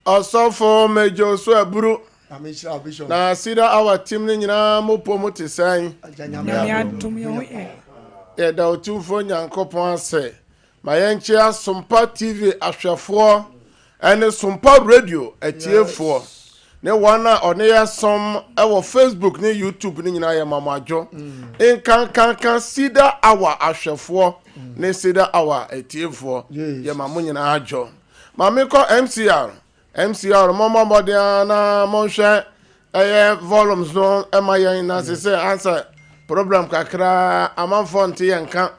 Ɔsɔfo Major so aburu. Na Cedar Hour team no nyinaa mo pɔ mu te sɛn? Nyame adom yɛ ho yɛ. Yɛda Otumfoɔ Nyankopɔn ase. Ma yɛnkyea Sompa TV ahwɛfoɔ ɛne Sompa Radio atiefoɔ ne wɔn a ɔne yɛ som ɛwɔ Facebook ne YouTube no nyinaa yɛ ma mo adwo. Nkankanka Cedar Hour ahwɛfoɔ ne Cedar Hour atiefoɔ yɛ ma mo nyinaa adwo. Ma menkɔ MCR. MCR mommɔ mmɔden ara na monhwɛ ɛyɛ volumes no ɛma yɛn na sɛ sɛ ansɛ problem kakra amanfoɔ nte yɛn nka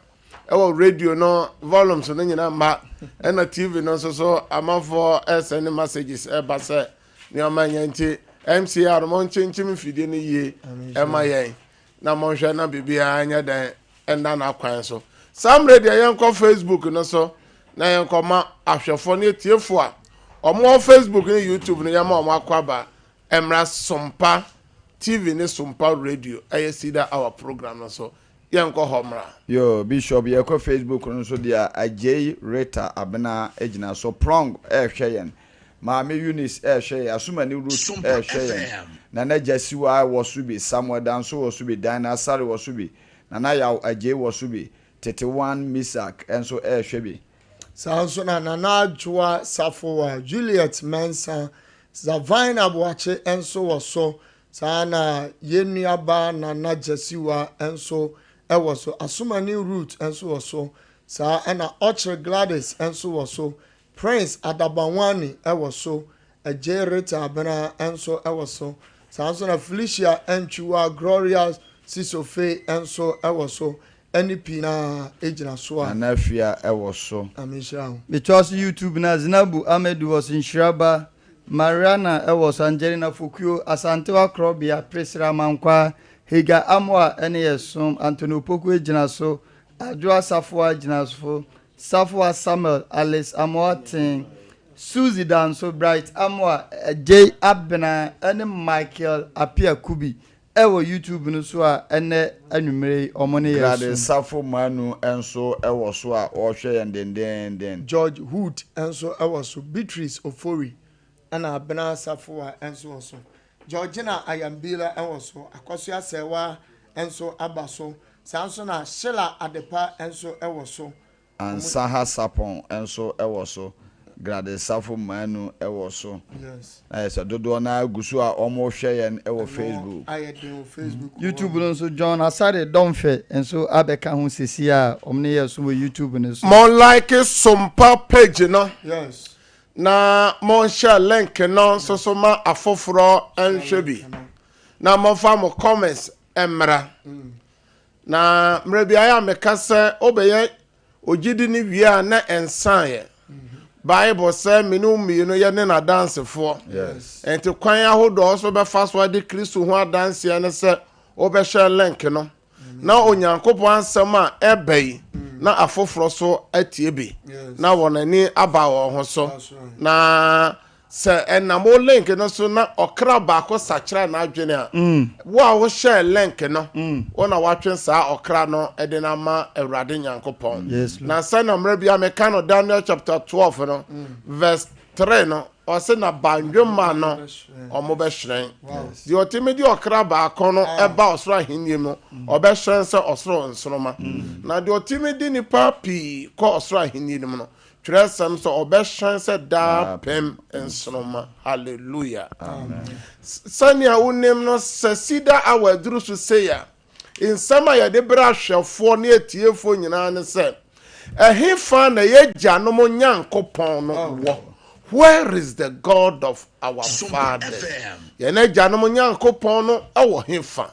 ɛwɔ radio no volumes no nyinaa mma ɛna TV no nso so amanfoɔ ɛsɛne messages ɛba sɛ nneɛma nyɛ nti MCR monkyinkyim mfidie no yie ɛma yɛn na monhwɛ na biribiara nyɛ dɛn ɛnna n'akwan so. Saa mmerɛ deɛ yɛnkɔ Facebook no so na yɛnkɔ ma ahwɛfoɔ ne atiefoɔ a wɔn wɔ Facebook ne YouTube no yɛma wɔn akɔ aba mmra Sompa TV ne Sompa Radio ɛyɛ Cedar Hour program no so yɛnkɔ hɔ mmra. Yo, Bishop, yɛkɔ Facebook no nso deɛ Agyei Rita Abena gyina so, Prong ɛrehwɛ yɛn, Maame Eunice ɛrehwɛ yɛn, Asumani Ruth ɛrehwɛ yɛn, Nana Gyasiwa wɔ so bi, Samuel Danso wɔ so bi, Dinah Asare wɔ so bi, Nana Yaw Agyei wɔ so bi, Tetewan Misak nso ɛrehwɛ bi. Saa nso na Nana Adwoa Safowa, Juliet Mensah, Zavine Aboakye nso wɔ so. Saa na yɛn nuabaa Nana Gyasiwa nso wɔ so. Asomani Ruth nso wɔ so. Saa na Ɔkyere Gladys nso wɔ so. Prince Adabanwani wɔ so. Agyei Rita Abena nso wɔ so. Saa nso na Felicia Antwiwa, Gloria Sisofe nso wɔ so. Ɛne pii no ara gyina so a. Nana Afia wɔ so. Nyame nhyira wo. Metoa so YouTube na Zinabu Amedu wɔ so, Nhyira Ba, Mariana wɔ so, Angelina Fokuo, Asantewa Korɔbea, Priscilla Amankwaa, Hagar Amoah ne Yɛsom, Anthony Opoku gyina so, Adwoa Safoa gyina so, Safoa Samuel, Alice Amoateng, Suzy Danso, Bright Amoah, Adjei Abena ne Michael Appiah Kubi wɔ YouTube no so a ɛnnɛ anwummere yi wɔn ne yɛn Gladys som. Safo Manu nso wɔ so a ɔrehwɛ yɛn dendeenden. George Hood nso wɔ so, Beatrice Ofori na Abena Safoa nso wɔ so. Georgina Ayambila wɔ so, Akosua Serwaa nso aba so, saa nso na Sheila Adepa nso wɔ so. Ansaha Sarpong nso wɔ so, Gladys Safo Manu wɔ so. Yes. Na ayɛ sɛ dodoɔ no ara gu so a wɔrehwɛ yɛn wɔ Ɛno Facebook. ayɛ den wɔ Facebook hɔ YouTube no. no nso John Asare Domfe nso abɛka ho sesie a wɔn ne yɛn som wɔ YouTube no so. Mo like Sompa page no Yes. na mo share link no nso so ma afoforɔ nhwɛ bi na momfa mo comments mmra. Na mmerɛ biara a meka sɛ wobɛyɛ ogyidi no wie a na ɛnsaeɛ. Bible sɛ me ne wo mmienu yɛ ne n'adansefoɔ. Nti kwan ahodoɔ nso bɛfa so ade Kristo ho adanseɛ ne sɛ wobɛhyɛ link no na Onyankopɔn asɛm a ɛba yi na afoforɔ so atie bi na wɔn ani aba wɔn ho so na Sɛ ɛnam wo link no so na ɔkra baako sakyera n'adwene a, wo a wohyɛɛ link no, wo na woatwe saa ɔkra no de no ama Awurade Nyankopɔn. Yes, Lord. Na sɛnea mmerɛ bi a meka no Daniel chapter 12 no, verse 3 no, ɔse na bandwemma no ɔmo bɛhyerɛn. Deɛ ɔtumi de ɔkra baako no ɛba ɔsoro ahenni mu, ɔbɛhyerɛn sɛ ɔsoro nsoromma. Na deɛ ɔtumi de nipa pii kɔ ɔsoro ahenni no mu no, Twerɛsɛm sɛ ɔbɛhyɛn sɛ daapem nsoromma. Hallelujah. Sɛnea wonim no, sɛ sida awa aduru so sei a, nsɛm a yɛde brɛ ahwɛfoɔ ne atiefoɔ nyinaa ne sɛ, ɛhefa na yɛn agyanom Nyankopɔn no wɔ? Where is the God of our fathers? Yɛn agyanom Nyankopɔn no wɔ hefa?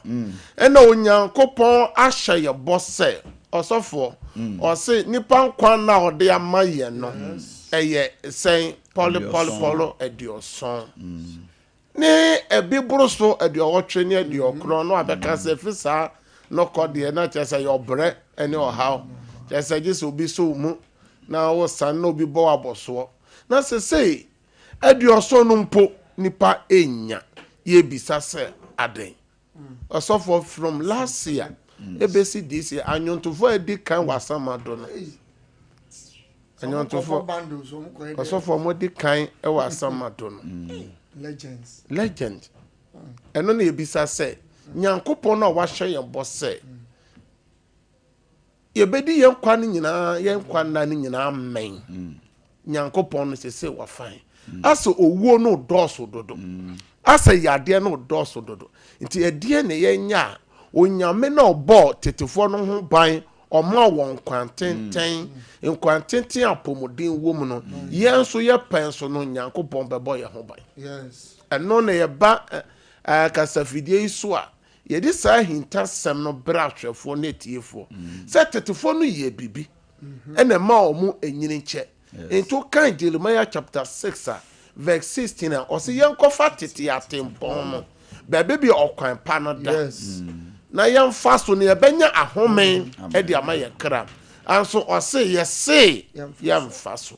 Ɛna Onyankopɔn ahyɛ yɛ bɔ sɛ, ɔsɔfoɔ, ɔse nipa nkwa nna a ɔde ama yɛn no, ɛyɛ sɛn? Pɔle pɔle pɔle aduɔson. Ne ebi boro so aduɔwɔtwe ne aduɔkron no abɛka sɛ efi saa no kɔ deɛ na kyerɛ sɛ yɛ ɔbrɛ ne ɔhaw. Kyerɛ sɛ gye sɛ obi so wo mu na wosan na obi bɔ wo abɔsoɔ. Na sesei aduɔson no mpo nipa nnya. Yɛbisa sɛ adɛn? Ɔsɔfoɔ from last year ebesi this year anwontofoɔ a edi kan wɔ asamado no. Nnwontofoɔ, ɔsɔfoɔ a wɔdi kan wɔ Asamado no. Legends. Legend. Ɛno na yɛbisa sɛ, Nyankopɔn no a wahyɛ yɛn bɔ sɛ yɛbɛdi yɛn nkwa no nyinaa, yɛn nkwa nna no nyinaa mmɛn. Nyankopɔn no sese wafan. Asɛ owuo no dɔɔso dodo. Asɛ yadeɛ no dɔɔso dodo. Nti ɛdeɛ na yɛnyɛ a Onyame na ɔbɔɔ tetefoɔ no ho ban, ɔmaa wɔn nkwa tenten, nkwa tenten a apɔmuden wɔ mu no, yɛn nso yɛ pɛn so no, Nyankopɔn bɛbɔ yɛn ho ban. Ɛno na yɛba kasafidie yi so a, yɛde saa ahintasɛm no brɛ ahwɛfoɔ ne atiefoɔ sɛ tetefoɔ no yɛɛ biribi ɛna ɛmaa wɔn anyini kyɛ. Nti wokan Jeremiah chapter 6 a verse 16 a, ɔse yɛnkɔfa tete atempɔn no, baabi bi ɔkwan pa no da, na yɛmfa so na yɛbɛnya ahome de ama yɛn kra. Anso ɔse yɛse yɛmfa so.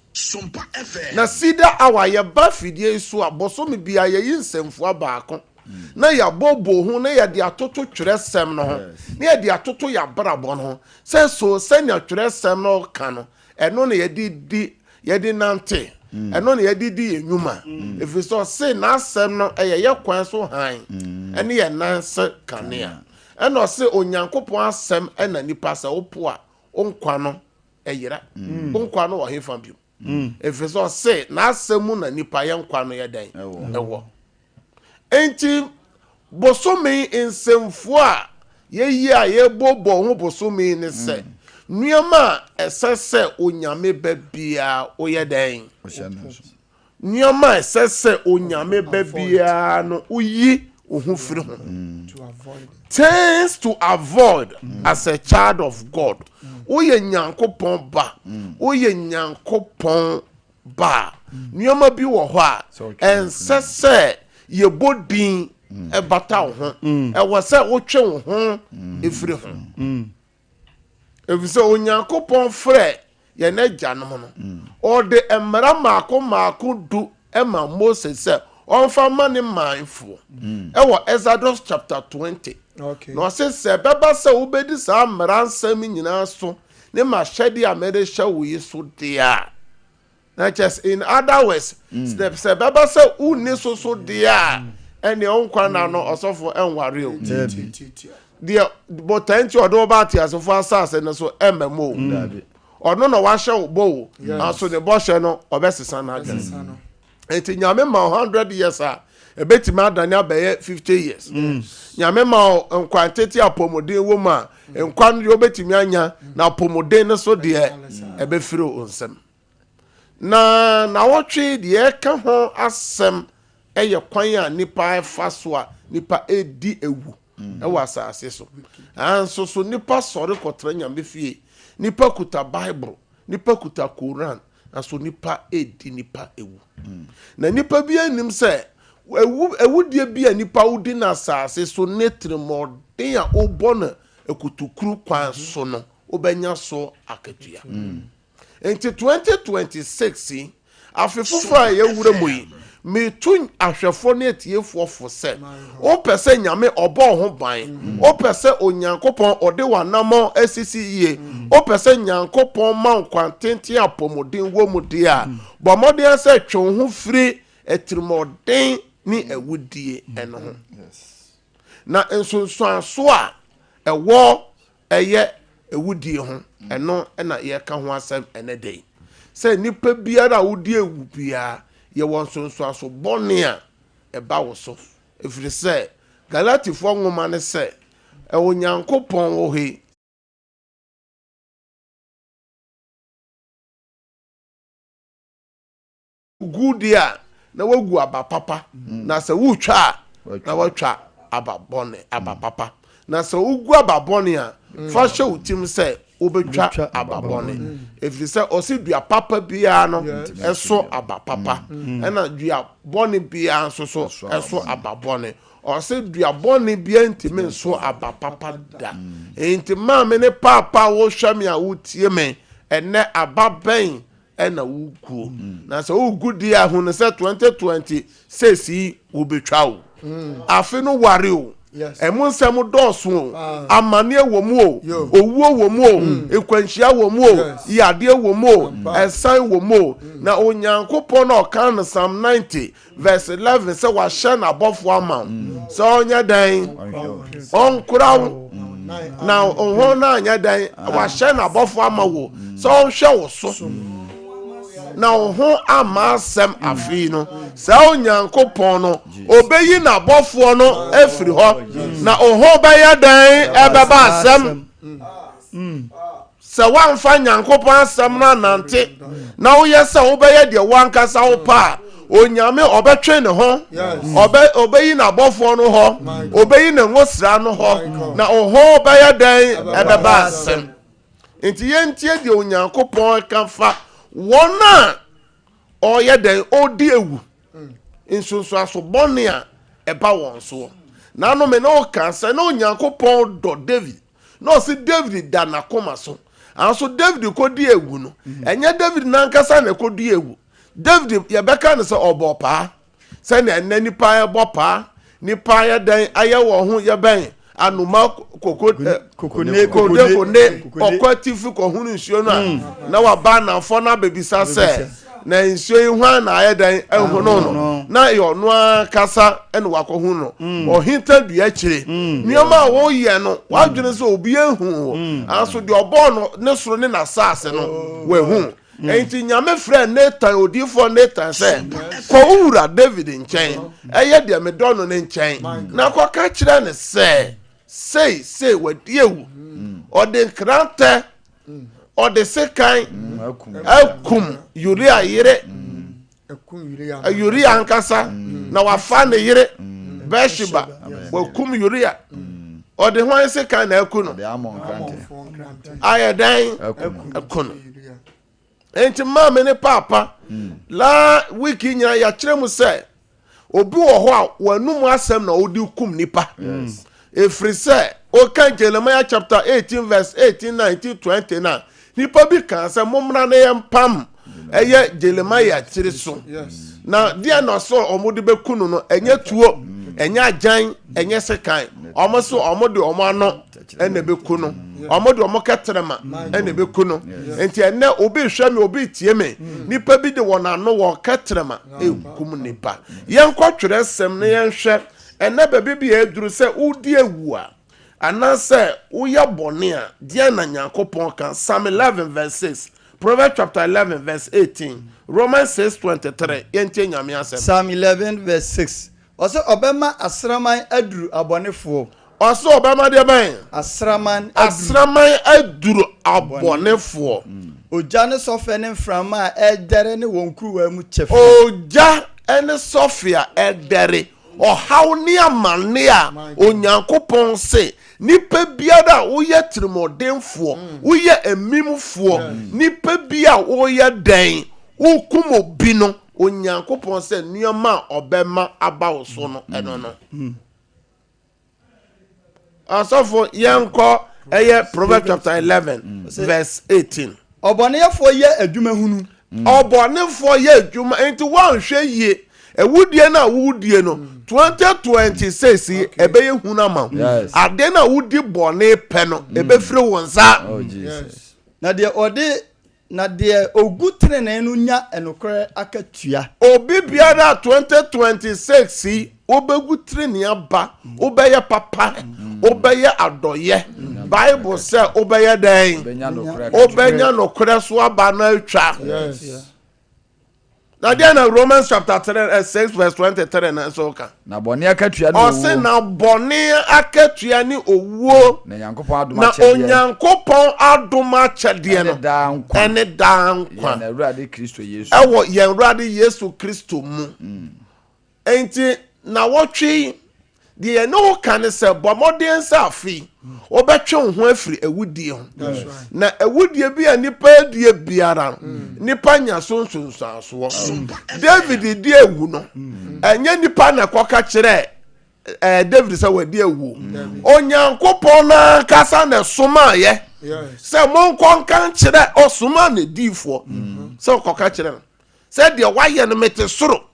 Na Cedar Hour yɛba fidie yi so a, bosome biara yɛyi nsɛmfua baako na yɛabɔbɔ ho na yɛde atoto twerɛsɛm no ho na yɛde atoto yɛabrabɔ no ho sɛ so sɛnea twerɛsɛm no ka no ɛno na yɛde di yɛde nante ɛno na yɛde di yɛn nnwuma ɛfiri sɛ ɔse n'asɛm no ɛyɛ yɛ kwan so hann ɛne yɛn nan se kanea ɛna ɔse Onyankopɔn asɛm ɛna nipa sɛ wopo a wo nkwa no ɛyera wo nkwa no wɔ hefa bio ɛfiri sɛ ɔse n'asɛm mu na nipa yɛ nkwa no yɛ dɛn ɛwɔ. Enti bosome nsɛmfua a yɛyi a yɛbobɔ ho bosome ne sɛ, nneɛma a ɛsɛ sɛ Onyame ba biara woyɛ dɛn? Nneɛma a ɛsɛ sɛ Onyame ba biara no woyi wo ho firi ho. Things to avoid as a child of God. Woyɛ Nyankopɔn ba. Woyɛ Nyankopɔn ba a, nneɛma bi wɔ hɔ a ɛnsɛ sɛ yɛbɔ din bata wo ho. Ɛwɔ sɛ wotwe wo ho firi ho. Ɛfiri sɛ Onyankopɔn frɛ yɛn agyanom no, ɔde mmara mmaako mmaako du ma Mose sɛ ɔmfa ma ne manfoɔ ɛwɔ Exodus chapter 20. Na ɔse sɛ ɛbɛba sɛ wobɛdi saa mmara nsɛm nyinaa so ne m'ahyɛdeɛ a merehyɛ wo yi so deɛ a, na kyerɛ sɛ in other words, sɛ sɛ ɛbɛba sɛ wonni so so deɛ a, ɛnneɛ wo nkwa nna no ɔsɔfo ɛnware o. Deɛ botae nti ɔde wo ba ateasefoɔ asase no so ɛmma mu o. Ɔno na wahyɛ wo bɔ o, nanso ne bɔhyɛ no ɔbɛsesa n'adwene. Nti Nyame ma wo 100 years a, ɛbɛtumi adane abɛyɛ 50 years. Nyame ma wo nkwa ntete apɔmuden wɔ mu a, nkwa no deɛ wobɛtumi anya, na apɔmuden no so deɛ ɛbɛfiri wo nsam. Na nawɔtwe deɛ ɛka ho asɛm ɛyɛ kwan a nipa ɛfa so a nipa ɛdi ewu ɛwɔ asase so. Nanso so nipa sɔre kɔtena Nyame fie, nipa kuta Bible, nipa kuta Koran, nanso nipa redi nipa ewu. Na nipa bi anim sɛ ewu ewudie bi a nipa wodi na asase so ne tirimɔden a wobɔ no akutukuru kwan so no wobɛnya so akatua. Nti 2026 yi, afe foforɔ a yɛwura mu yi, metu ahwɛfoɔ ne atiefoɔ fo sɛ, wopɛ sɛ Nyame ɔbɔ wo ho ban, wopɛ sɛ Onyankopɔn ɔde w'anammɔn asisi yie, wopɛ sɛ Nyankopɔn ma wo nkwa tenten a apɔmuden wɔ mu deɛ a, bɔ mmɔden sɛ twe wo ho firi atirimuɔden ne awudie no ho. Na nsonsoanso a ɛwɔ ɛyɛ awudie ho, ɛno na yɛreka ho asɛm ɛnɛ da yi. Sɛ nipa biara a wodi awu biara, yɛwɔ nsonsoanso bɔne a ɛba wo so. Ɛfiri sɛ, Galatifoɔ nwoma no sɛ, Onyankopɔn wɔ hɔ yi, Gu deɛ a, na wagu aba papa, na sɛ wotwa a, na watwa aba bɔne, aba papa. Na sɛ wogu aba bɔne a, fa hyɛ wo tirim sɛ wobɛtwa aba bɔne. Ɛfiri sɛ ɔse dua papa biara no ɛso aba papa, ɛna dua bɔne biara nso so ɛso aba bɔne. Ɔse dua bɔne biara ntumi nso aba papa da. Enti maame ne paapa a wohwɛ me a wotie me ɛnɛ, aba bɛn ɛna woguo? Na sɛ wogu deɛ a, hu no sɛ 2026 yi wobɛtwa o. Afe no ware o. Ɛmu nsɛm dɔɔso o, amaneɛ wɔ mu o, owuo wɔ mu o, nkwanhyia wɔ mu o, yadeɛ wɔ mu o, ɛsan wɔ mu o. Na Onyankopɔn na ɔka no Psalm 90 verse 11 sɛ wahyɛ n'abɔfoɔ ama wo sɛ ɔnyɛ dɛn? Ɔnkora wo na wo ho no anyɛ dɛn? Wahyɛ n'abɔfoɔ ama wo sɛ ɔnhwɛ wo so na wo ho amma asɛm afei no. Saa Onyankopɔn no, obeyi n'abɔfoɔ no afiri hɔ na wo ho bɛyɛ dɛn? Ɛbɛba asɛm. Sɛ woamfa Nyankopɔn asɛm no anante na woyɛ sɛ wobɛyɛ deɛ woankasa wo pɛ a, Onyame ɔbɛtwe ne ho, ɔbɛ ɔbɛyi n'abɔfoɔ no hɔ, ɔbɛyi ne ngosra no hɔ, na wo ho bɛyɛ dɛn? Ɛbɛba asɛm. Nti yɛntie deɛ Onyankopɔn ka fa wɔn a ɔreyɛ dɛn ɔredi awu nsunsuanso bɔne a ɛba wɔn soɔ. Naano me ne wo ka sɛ na Onyankopɔn dɔ David na ɔse David da n'akoma so. Nanso David kɔdi awu no, ɛnyɛ David n'ankasa na ɛkɔdi awu. David yɛbɛka no sɛ ɔbɔ paa. Sɛnea ɛnnɛ nipa ɛbɔ paa, nipa ayɛ dɛn ayɛ wɔn ho yɛbɛn anoma koko Kokone, kode kone ɔkɔ atifi kɔhunu nsuo no a hmm. na waba anafɔ no abɛbisa sɛ na nsuo yi hwan na ayɛ dɛn ɛhono no na ɛyɛ ɔno ankasa ɛna wakɔhu no hmm. ɔhinta dua akyire hmm. nneɛma a wɔyɛ no wadwene sɛ obi ehu wɔ nanso deɛ ɔbɔɔ no ne soro ne n'asaase no oh. wahu. Enti Nyame frɛɛ Natan, odiyifoɔ Natan sɛ, Kɔ wo wura David nkyɛn, ɛyɛ deɛ medɔ no no nkyɛn, na kɔka kyerɛ no sɛ, sei, sei, wadi awu. Ɔde nkrantɛ, ɔde sekan akum Uria yere. Uria ankasa na wafa ne yere Bathsheba, wakum Uria. Ɔde hwan sekan na aku no? Ayɛ dɛn aku no? Enti maame ne paapa laa wiki nyinaa yɛakyerɛ mu sɛ obi wɔ hɔ a wɔanum asɛm na ɔde kum nipa. Ɛfiri sɛ woka Jeremiah chapter 18 verse 18, 19, 20 na nipa bi kaa sɛ mommra na yɛmpam ɛyɛ Jeremiah tiri so. Na deɛ na ɔsɛ wɔn de bɛku no no ɛnyɛ tuo, ɛnyɛ agyan, ɛnyɛ sekan. Wɔn so wɔn de wɔn ano ɛna ɛbɛku no. Wɔn de wɔn kɛtrɛma ɛna ɛbɛku no. Nti ɛnɛ obi hwɛ me, obi tie me. Nipa bi de wɔn ano wɔn kɛtrɛma ɛkum nipa. Yɛnkɔ twerɛsɛm na yɛnhwɛ ɛnɛ baabi bi a ɛduru sɛ wodi awu a anaasɛ woyɛ bɔne a, deɛn na Nyankopɔn ka? Psalm 11 verse 6, Proverbs chapter 11 verse 18, Romans 6 23. Yɛntie Nyame asɛm. Psalm 11 verse 6, ɔsɛ ɔbɛma asraman aduru abɔnefoɔ. Ɔsɛ ɔbɛma deɛ bɛn? Asraman aduru. Asraman aduru abɔnefoɔ. Ogya ne sɔfɛ ne mframa a ɛredɛre ne wɔn kuruwa mu kyɛfa. Ogya ne sɔfe a ɛdɛre. Ɔhaw ne amane a Onyankopɔn se nipa biara a woyɛ tirimɔdenfoɔ, woyɛ amimfoɔ, nipa bi a woyɛ dɛn, wokum obi no, Onyankopɔn sɛ nneɛma a ɔbɛma aba wo so no, ɛno no. Asɔfo, yɛnkɔ ɛyɛ Proverbs chapter 11 verse 18. Ɔbɔnefoɔ yɛ adwuma hunu. Ɔbɔnefoɔ yɛ adwuma nti woanhwɛ yie awudie no a wodie no 2026 yi ɛbɛyɛ hunu ama wo. Adeɛ no a wodi bɔne pɛ no ɛbɛfiri wo nsa. Oh Jesus. Na deɛ ɔde Na deɛ ɔgu tenenee no nya nokorɛ akatua. Obi biara a 2026 yi wobɛgu trenee aba, wobɛyɛ papa, wobɛyɛ adɔyɛ. Bible sɛ wobɛyɛ dɛn? Wobɛnya nokorɛ so aba no atwa. Na deɛ na Romans chapter 3, 6 verse 23 na nso ka. Na bɔne akatua ne owuo. Ɔse na bɔne akatua ne owuo. Na Onyankopɔn adom Na akyɛdeɛ. Onyankopɔn adom akyɛdeɛ no. Ɛne daa nkwa. Ɛne daa nkwa. Yɛn Awurade Kristo Yesu. Ɛwɔ yɛn Awurade Yesu Kristo mu. Enti nnawɔtwe yi, deɛ yɛne wo ka ne sɛ bɔ mmɔden sɛ afe yi wobɛtwe wo ho afiri awudie ho. Na awudie bi a nipa adie biara no, nipa nya so nsunsuansoɔ. David di awu no, ɛnyɛ nipa na ɛkɔka kyerɛ eh, David sɛ wadi awu. Onyankopɔn n'ankasa na ɛsomaeɛ sɛ monkɔ nka nkyerɛ, ɔsomaa ne diifoɔ sɛ ɔkɔka kyerɛ no. Sɛ deɛ wayɛ no mete soro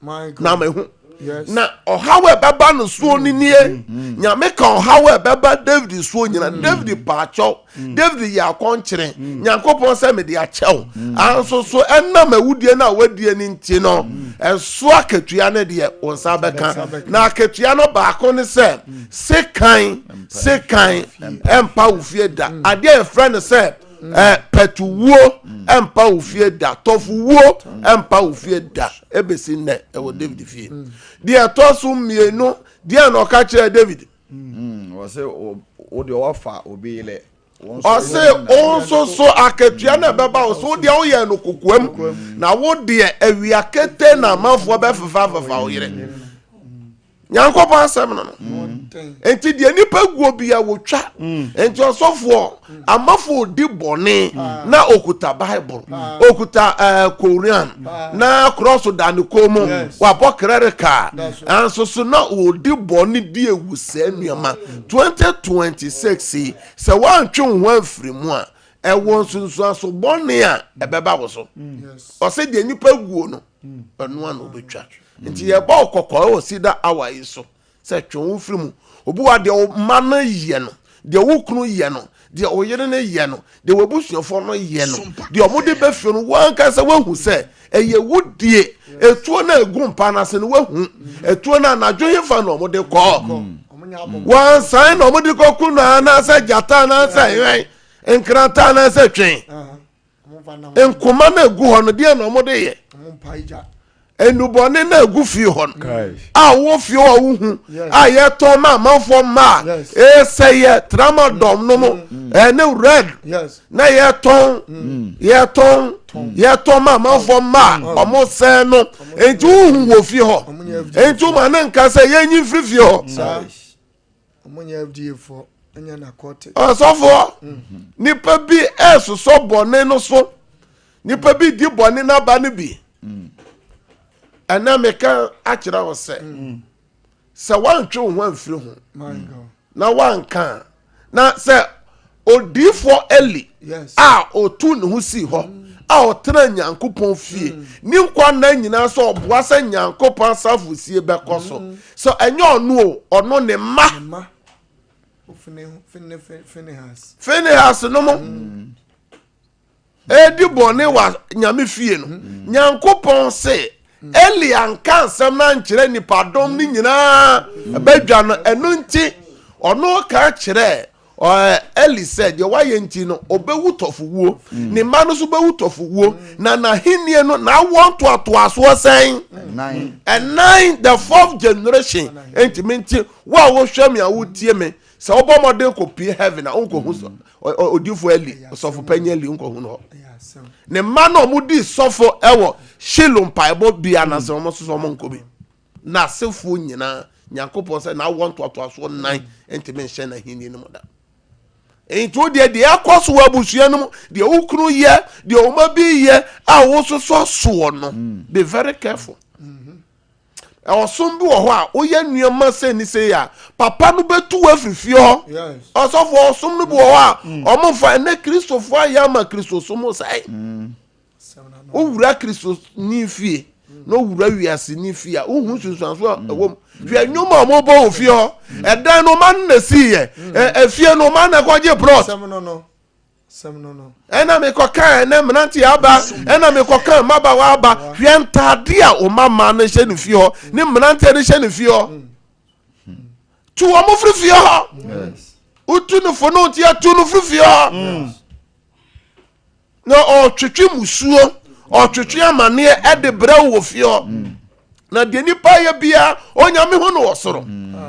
na mahu. Na ɔhaw a ɛbɛba no soɔ no nie. Nyame ka ɔhaw a ɛbɛba David soɔ nyina. David paakyɛw. David yɛ akɔnkyere. Nyankopɔn sɛ mede akyɛw. Anso so ɛnam awudie no a wadie no nti no, ɛso akatua no deɛ wo nsa bɛka. Na akatua no baako ne sɛ, sekan, sekan ɛmpa wo fie da. Adeɛ a yɛfrɛ no sɛ ɛ pɛtuwuo ɛmpa wo fie da, tɔfowuo ɛmpa wo fie da. Ɛbɛsi nnɛ ɛwɔ David fie. Deɛ ɛtɔ so mmienu, deɛ na ɔka kyerɛ David? Ɔse wo deɛ wafa obi yere. Ɔse wo nso so akatua na ɛbɛba wo so, wo deɛ woyɛ no kokoam, na wo deɛ awia kete na amanfoɔ bɛfefa fefa wo yere. Nyankopɔn asɛm no. Nti deɛ nipa guo bia wotwa. Nti ɔsɔfoɔ amafoɔ di bɔne na okuta Bible, okuta Koran na cross da ne kɔn mu, wabɔ clerical, anso so na ɔdi bɔne di ewu. Sɛ nneɛma 2026 yi, sɛ woantwe wo ho amfiri mu a, ɛwɔ nsunsuanso bɔne a ɛbɛba wo so. Ɔsɛ deɛ nipa guo no, ɛno a na wobɛtwa. Nti yɛbɔ wo kɔkɔɔ wɔ sida awa yi so sɛ twe wo firi mu. Obi wa deɛ wo mma no yɛ no, deɛ wo kunu yɛ no, deɛ wo yere no yɛ no, deɛ w'abusuafoɔ no yɛ no, deɛ ɔmo de bɛfie no, wankasa wahu sɛ ɛyɛ wo die. Etuo no egu mpa no ase no, wahu etuo no anadwo hefa na ɔmo de kɔɔ wansan na ɔmo de kɔ ku no, anaasɛ gyata, anaasɛ hwɛn nkrata, anaasɛ twɛn nkoma no egu hɔ no, deɛ na ɔmo de yɛ nnubɔne na egu fie hɔ no a wɔ fie hɔ a wohu a yɛtɔn ma amanfoɔ mmaa ɛsɛ yɛ tramadol no mo ɛne red na yɛtɔn ma amanfoɔ mmaa ɔmo sɛn no. Nti wohu wɔ fie hɔ, nti woma ne nka sɛ yɛnyi mfiri fie hɔ. Ɔsɔfoɔ, nipa bi ɛsosɔ bɔne no so, nipa bi di bɔne n'aba no bi. Ɛnna meka akyerɛ wo sɛ woantwe wo ho amfiri ho na woanka na sɛ odiifoɔ Eli a ɔtu ne ho sii hɔ a ɔtena Nyankopɔn fie ne nkwa nna nyinaa sɛ ɔboa sɛ Nyankopɔn asafo sie bɛkɔ so, sɛ ɛnyɛ ɔno o, ɔno ne mma Finehas no mo ɛdi bɔne wɔ Nyame fie no, Nyankopɔn se Eli anka nsɛm no ankyerɛ nipadɔm no nyinaa bɛdwa no. Ɛno nti ɔno ka kyerɛ Eli sɛ deɛ wayɛ nti no, ɔbɛwu tɔfo wuo, ne mma no nso bɛwu tɔfo wuo, na n'ahennie no n'awoɔ ntoatoasoɔ sɛn ɛnan, the fourth generation. Ntumi nti wo a wohwɛ me a wotie me, sɛ wobɔ mmɔden kɔpie heaven a, wonkɔhu odiifoɔ Eli, ɔsɔfo panyin Eli, nkɔhu no hɔ. Ne mma no a wɔdi sɔfo ɛwɔ Shilo mpaebɔ bia na sɛ wɔn nso so wɔn nkɔ bi. N'asefoɔ nyinaa, Nyankopɔn sɛ n'awoɔ ntoatoasoɔ nan ntumi nhyɛ n'ahenni no mu da. Nti wo deɛ akɔ so wɔ abusua no mu, deɛ wo kunu yɛ, deɛ wo ma bi yɛ a wososɔ soɔ no, be very careful. Ɔsom bi wɔ hɔ a woyɛ nneɛma sɛ ni sɛ a papa no bɛtu wo afiri fie hɔ. Ɔsɔfoɔ, ɔsom no bi wɔ hɔ a ɔmo fa ɛnɛ Kristofoɔ ayɛ ama Kristosom sɛe. Wowura Kristoni fie na owura wiase ni fie a, wohu nsunsuanso a ɛwɔ mu. Hwɛ nnwom a wɔbɔ wɔ fie hɔ. Ɛdan no ɔma no na esii yɛ efie no ɔma na ɛkɔgye plot. Ɛna mekɔka ɛnɛ mmerante aba, ɛna mekɔka mmabaawa aba. Hwɛ ntaade a ɔma mmaa no hyɛ no fie hɔ ne mmeranteɛ no hyɛ no fie hɔ. Tu wɔn firi fie hɔ. Wotu no fo no nti atu no firi fie hɔ na ɔtwetwe musuo, ɔtwetwe amanneɛ ɛde brɛ wɔ fie hɔ. Na deɛ nipa yɛ biara, Onyame ho no wɔ soro.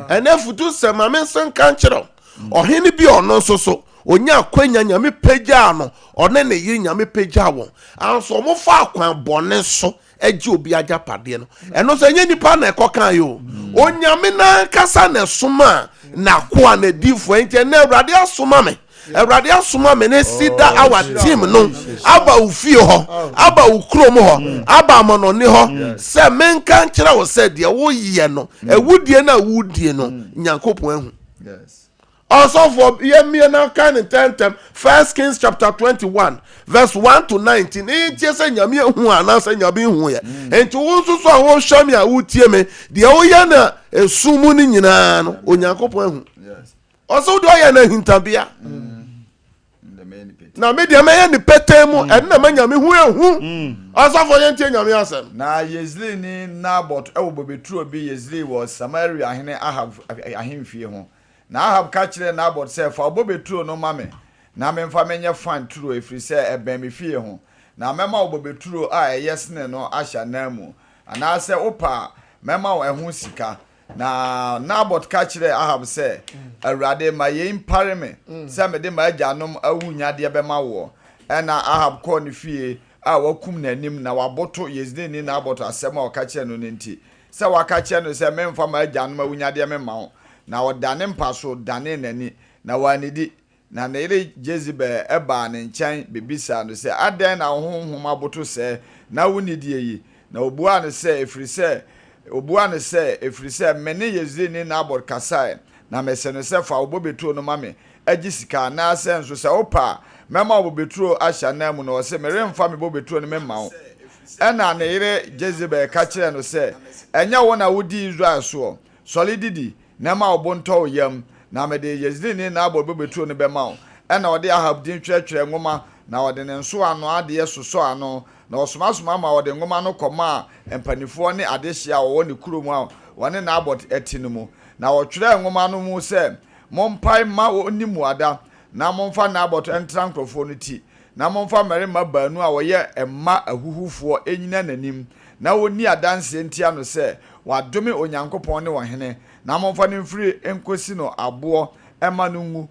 Ɛnɛ futu sɛ maame nsa nka nkyerɛ ɔhene bi, ɔno nso so onya akwanya, Nyame pagyaa no, ɔne ne yere, Nyame pagyaa wɔn, anso ɔmo fa akwan bɔne so agye obi agyapadeɛ no. Ɛno nso ɛnyɛ nipa na ɛkɔ kan yi o, Onyame n'ankasa na ɛsoma a n'akoa na adiifoɔ. Nti ɛnɛ Awurade asoma me, Awurade asoma me ne sida our team no aba wo fie hɔ, aba wo kurom hɔ, aba amanɔne hɔ sɛ menka nkyerɛ wo sɛ deɛ woyɛ no, awudie no a wodie no, Nyankopɔn ahu. Ɔsɔfoɔ, yɛmmie na kan ne ntɛmntɛm, First Kings chapter 21 verse 1 to 19. Ne ntie sɛ Nyame ehu anaasɛ Nyame nhu yɛ. Mm. Nti wo nso so a wohwɛ me a wotie me, deɛ woyɛ na esum mu no nyinaa no, Onyankopɔn ahu. Ɔsɛ wode ɔyɛ no ahintabea. Mm. Na me deɛ mɛyɛ ne pɛtɛɛ mu, mm. ɛno na manya me ho ehu. Ɔsɔfoɔ, yɛntie Nyame asɛm. Na Yesreelni Nabot wɔ bobeturo bi Yesreel wɔ Samaria hene Ahab ahemfie ho. Na Ahab ka kyerɛɛ Nabot sɛ, Fa wo bobe turo no ma me, na memfa menyɛ fan turo, ɛfiri sɛ ɛbɛn me fie ho, na mɛma wo bobe turo a ɛyɛ sene no ahyɛ ananmu, anaasɛ wopɛ a, mɛma wo ɛho sika. Na Nabot ka kyerɛɛ Ahab sɛ, Awurade, ma yei mpare me sɛ mede m'agyanom awunnyadeɛ bɛma woɔ. Ɛnna Ahab kɔɔ ne fie a wɔakum n'anim na waboto Yesreelni Nabot asɛm a ɔka kyerɛɛ no no nti. Sɛ waka kyerɛ no sɛ, Meremfa m'agyanom awunyadeɛ memma wo. Na ɔda ne mpa so danee n'ani, na wannidi. Na ne yere Jezebel baa ne nkyɛn bɛbisaa no sɛ, Adɛn na wo honhom aboto sɛɛ, na wonnidie yi? Na ɔbuaa no sɛ, Ɛfiri sɛ, ɔbuaa no sɛ, Ɛfiri sɛ me ne Yesreelni Nabot kasae, na mese no sɛ, Fa wo bobeturo no ma me, gye sika, anaasɛ nso sɛ wopɛ a, mɛma wo bobeturo ahyɛ ananmu. Na ɔse, Meremfa me bobeturo no memma wo. Ɛnna ne yere Jezebel ka kyerɛɛ no sɛ, Ɛnyɛ wo na wodi Israel soɔ? Sɔre didi, na ma wo bo ntɔ wo yam, na mede Yesreelni Nabot bobeturo no bɛma wo. Ɛnna ɔde Ahab din twerɛtwerɛɛ nwoma, na ɔde ne nsɔano adeɛ sosɔɔ ano, na ɔsomasoma ma wɔde nwoma no kɔmaa mpanimfoɔ ne adehyeɛ a wɔwɔ ne kurom a wɔne Nabot te no mu. Na wɔtwerɛɛ nwoma no mu sɛ, Mompae mma wɔnni mmuada, na momfa Nabot ntra nkurɔfoɔ no ti, na momfa mmarima baanu a wɔyɛ mma ahuhufoɔ nnyina n'anim, na wɔnni adanseɛ ntia no sɛ wadome Onyankopɔn ne ɔhene, na momfa no mfiri nkɔsi no aboɔ mma no nwu.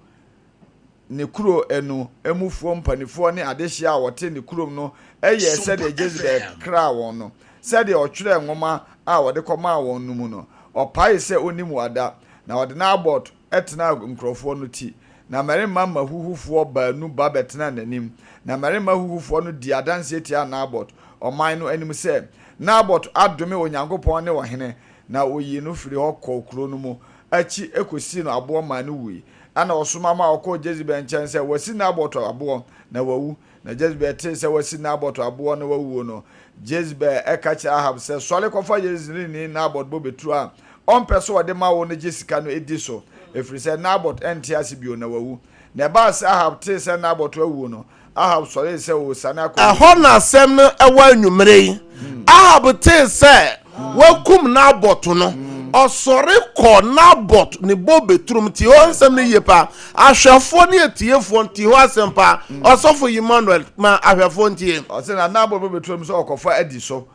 Ne kuro no mufoɔ mpanimfoɔ ne adehyeɛ a wɔte ne kurom no yɛɛ sɛdeɛ Jezebel kraa wɔn no, sɛdeɛ ɔtwerɛɛ nwoma a wɔde kɔmaa wɔn no mu no, ɔpaee sɛ ɔnni mmuada, na ɔde Nabot tenaa nkurɔfoɔ no ti. Na mmarima mmahuhufoɔ baanu ba bɛtenaa n'anim, na mmarima ahuhufoɔ no dii adanseɛ tiaa Nabot, ɔman no anim sɛ, Nabot adome Onyankopɔn ne ɔhene. Na wɔyii no firii hɔ kɔɔ kuro no mu akyi kɔsii no aboɔ maa no wui. Ɛnna ɔsoma maa wɔkɔɔ Jezebel nkyɛn sɛ, Wɔasi Nabot aboɔ, na wawu. Na Jezebel tee sɛ wɔasi Nabot aboɔ na wawuo no, Jezebel ka kyerɛɛ Ahab sɛ, Sɔre kɔfa Yesreelni Nabot bobeturo a ɔmpɛ sɛ ɔde ma wo no gye sika no di so, ɛfiri sɛ Nabot nte ase bio, na wawu. Na ɛbaa sɛ Ahab tee sɛ Nabot awuo no, Ahab sɔree sɛ ɔresiane akɔ Ɛhɔ na asɛm no wɔ anwummere yi. Ahab tee sɛ wɔakum Nabot no, ɔsɔre kɔɔ Nabot ne bobeturom. Tie hɔ nsɛm no yie paa. Ahwɛfoɔ ne atiefoɔ ntie hɔ asɛm paa. Ɔsɔfo Emmanuel, ma ahwɛfoɔ ntie. Ɔse na Nabot bobeturom sɛ ɔkɔfa adi so.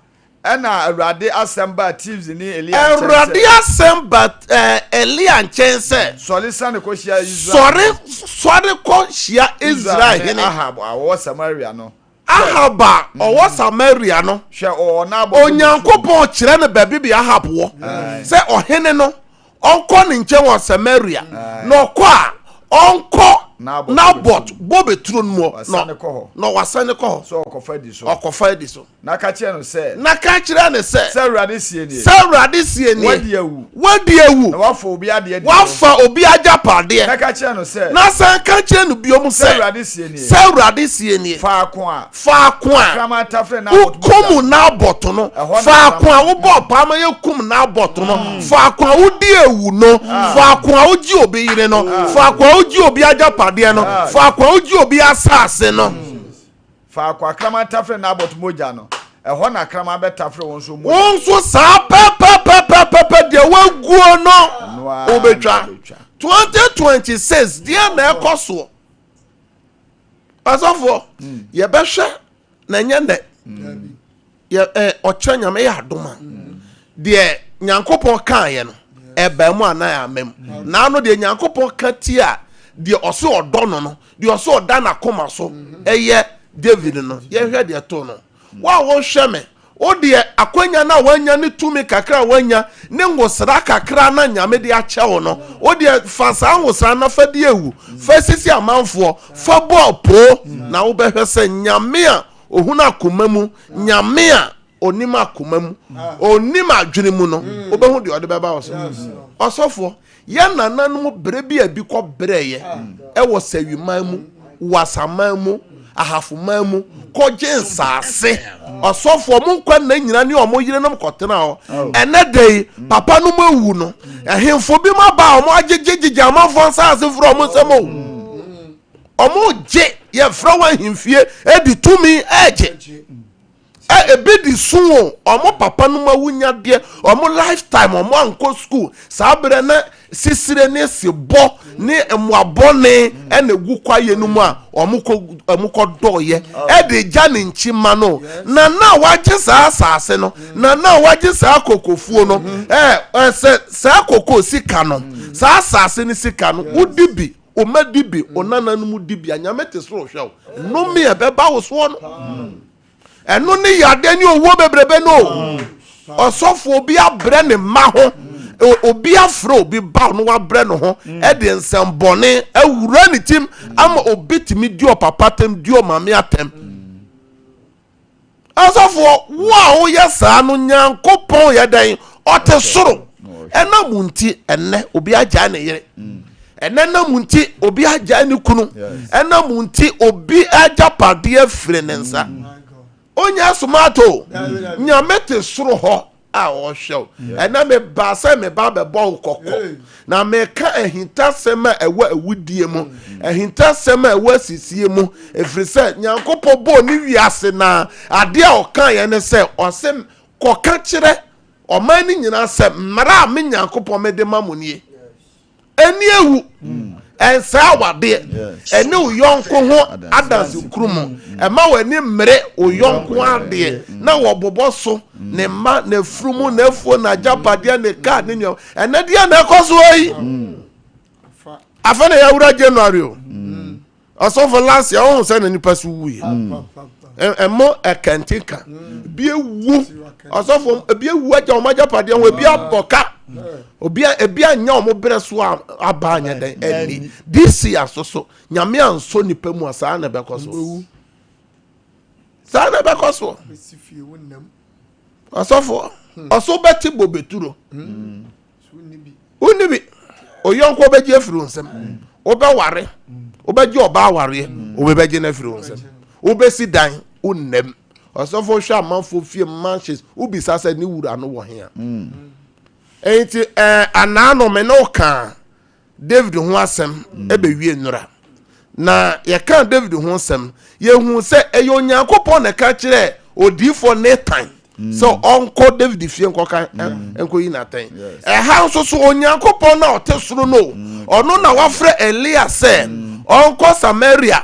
Ɛnna Awurade asɛm baa Tisbini Elia nkyɛn sɛ. Awurade asɛm ba ɛɛ Elia nkyɛn sɛ. Sɔre siane kɔhyia Israel. Sɔre sɔre kɔhyia Israel hene. Ahab a ɔwɔ Samaria no. Ahab a ɔwɔ Samaria no. Hwɛ, ɔwɔ Nabot bobeturo. Onyankopɔn kyerɛ no baabi bi Ahab wɔ. Sɛ ɔhene no ɔnkɔ ne nkyɛn wɔ Samaria. Na ɔkɔ a, ɔnkɔ Nabot bobeturo no mu na wasane kɔ hɔ. Sɛ ɔkɔfa adi so. Ɔkɔfa adi so. Na ka kyerɛ no sɛ. Na ka kyerɛ no sɛ. Sɛ Awurade seɛ nie. Sɛ Awurade seɛ nie. Woadi awu. Woadi awu. Na woafa obi adeɛ adi so. Woafa obi agyapadeɛ. Na ka kyerɛ no sɛ. Na san ka kyerɛ no biom sɛ. Sɛ Awurade seɛ nie. Sɛ Awurade seɛ nie. Faako a. Faako a. Ɔkraman tafere Nabot mogya. Wokum Nabot no. Faako a wobɔɔ paa ma yɛkum Nabot no. Faako a wodi awu no. Faako a wogye obi yere no. Faako a wogye obi agyapadeɛ no. Faako a wogye obi asase no. Faako a kraman tafere Nabot mogya no, ɛhɔ na kraman bɛtafere wo nso mogya. Wo nso saa pɛpɛpɛpɛpɛ deɛ woaguo no wobɛtwa. 2026 deɛ na ɛkɔ soɔ. Asɔfoɔ, hmm. yɛbɛhwɛ na ɛnyɛ nnɛ. Hmm. Yɛ ɔkyerɛ Nyame yɛ adom a. Hmm. Deɛ Nyankopɔn kaeɛ no, ɛbaa mu anaa ama mu. Na ano deɛ Nyankopɔn ka tia deɛ ɔse ɔdɔ no no, deɛ ɔse ɔda n'akoma so ɛyɛ David no, yɛhwɛ deɛ to no. Wo a wohwɛ me, wo deɛ akwanya no a woanya ne tumi kakra a woanya ne ngosra kakra na Nyame de akyɛ wo no, wo deɛ fa saa ngosra no fa di awu, fa sisi amanfoɔ, fa bɔ apoo, na wobɛhwɛ sɛ Nyame a ohunu akoma mu, Nyame a. Onim akoma mu, onim adwene mu no, wobɛhu deɛ ɔde bɛba wo so. Ɔsɔfoɔ, yɛn nananom berɛ bi a bi kɔ brɛeɛ ɛwɔ Sɛwiman mu, Wasaman mu, Ahafoman mu, kɔgye nsaase. Ɔsɔfoɔ, ɔmo nkwa nna nyina ne ɔmo yerenom kɔtena hɔ. Ɛnɛ da yi, papa nom awu no, ɛhemfo bi ma ba a ɔmo agyegyegyegye amanfoɔ nsaase firi ɔmo nsam o. Ɔmo gye, yɛfrɛ wɔ ahemfie, ɛdi tumi ɛgye. Ɛ ebi di su o, ɔmo papa nom awunyadeɛ, ɔmo lifetime, ɔmo ankɔ school. Saa berɛ na sisire ne sebɔ ne mmoabɔne ɛna egu kwaeɛ no mu a ɔmo kɔ ɔmo kɔ dɔɔyɛ ɛde gya ne nkyi ma no. Na na wagye saa asase no, na na wagye saa kokofuo no, ɛ ɛsɛ saa koko sika no, saa asase ne sika no, wodi bi, ɔma di bi, ɔnananom di bi, anyame te soro hwɛ wo. Nnome ɛbɛba wo soɔ no. Ɛno ne yadeɛ ne owuo bebrebe no. Ɔsɔfo obi abrɛ ne mma ho, obi afrɛ obi ba no wabrɛ ne ho, ɛde nsɛmbɔne awura ne tim ama obi tumi di ɔpapa atɛm, di ɔmaame atɛm. Ɔsɔfoɔ, wo a woyɛ saa no, Nyankopɔn yɛ dɛn? Ɔte soro. Ɛnam nti ɛnɛ obi agyae ne yere. Ɛnɛ nam nti obi agyae ne kunu. Ɛnam nti obi agyapadeɛ firi ne nsa. Onye smart o. Nyame te soro hɔ a ɔhwɛ wo. Ɛnɛ meba sɛ meba bɛbɔ wo kɔkɔ. Na meka ahintasɛm a ɛwɔ awudie mu, ahintasɛm a ɛwɔ asisie mu, ɛfiri sɛ Nyankopɔn bɔɔ ne wiase na adeɛ a ɔkaeɛ ne sɛ ɔse kɔka kyerɛ ɔman no nyinaa sɛ mmara a me Nyankopɔn mede ma mo nie. Ɛni ewu, ɛnsɛ awadeɛ, ɛne wo yɔnko ho adanse kuru mu, ɛma w'ani mmere wo yɔnko adeɛ na wɔbobɔ so ne mma, n'afurumu, n'afuo, n'agyapadeɛ, ne kaa, ne nneɛma. Ɛnɛ deɛ na ɛkɔ so yi. Afei na yɛawura January o. Ɔsɔfo last year ɔhun sɛ na nipa so wu yɛ. Ɛmɔ ɛkɛnti ka. Ebi ewu. Ɔsɔfo ebi ewu agya wɔn agyapadeɛ ho, ebi abɔ ka. Obi ebi anya wɔn brɛ so aba anyɛ dɛn ɛni. This year so so Nyame ansɔ nipa mu a saa na ɛbɛkɔ so. Saa na ɛbɛkɔ so. Ɔsɔfo ɔso bɛte bobeturo. Wonni bi. Oyɔnko bɛgye afiri wo nsam. Wobɛware. Wobɛgye ɔbaa awareɛ. Obi bɛgye no afiri wo nsam. Wobɛsi dan. Wonnam. Ɔsɔfo hwɛ amanfoɔ fie mansions. Wobisa sɛ ne wura no wɔ he a. Enti ɛɛ anaa no me ne wo kaa David ho asɛm ɛbɛwie nnora. Na yɛkaa David ho asɛm, yɛhu sɛ ɛyɛ Onyankopɔn na ɛka kyerɛɛ odiyifoɔ Nathan sɛ ɔnkɔ David fie nkɔka nkɔyi n'atɛn. Ɛha nso so Onyankopɔn na ɔte soro no, ɔno na wafrɛ Elia sɛ ɔnkɔ Samaria